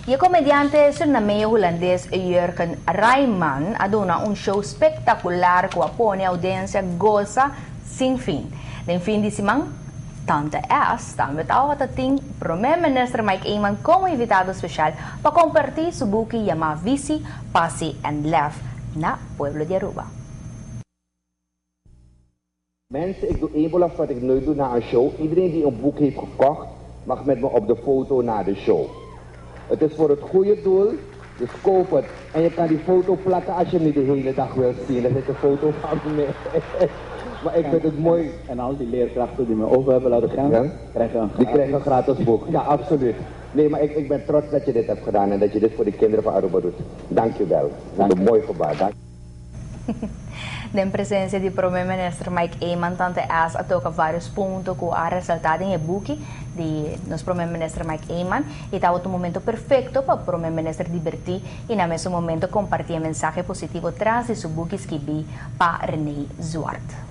E comediante surinameo hulandes Jurgen Raymann a duna un show spectacular cu a pone audiencia goza sin fin. Den fin di siman, Tante S tambe tabatin Prome Minister Mike Eman como invitado special pa comparti su buki yama Visie, Passie en Lef na pueblo di Aruba. Mensen, ik doe één belofte wat ik nooit doe na een show. Iedereen die een boek heeft gekocht, mag met me op de foto na de show. Het is voor het goede doel, dus koop het. En je kan die foto plakken als je hem niet de hele dag wilt zien. Daar zit een foto van me. Maar ik vind het mooi. En al die leerkrachten die me over hebben laten gaan, Ja? krijgen een Die krijgen een gratis boek. Ja, absoluut. Nee, maar ik ben trots dat je dit hebt gedaan en dat je dit voor de kinderen van Aruba doet. Dank je wel. Wat een mooi gebaar. Dank. Den presencia di Prome Minister Mike Eman, Tante S a toca varios punto cu a resalta den e buki di nos Prome Minister Mike Eman y tabata un momento perfecto pa Prome Minister diverti y na mesun momento comparti e mensahe positivo tras di su buki skibi pa René Zwart.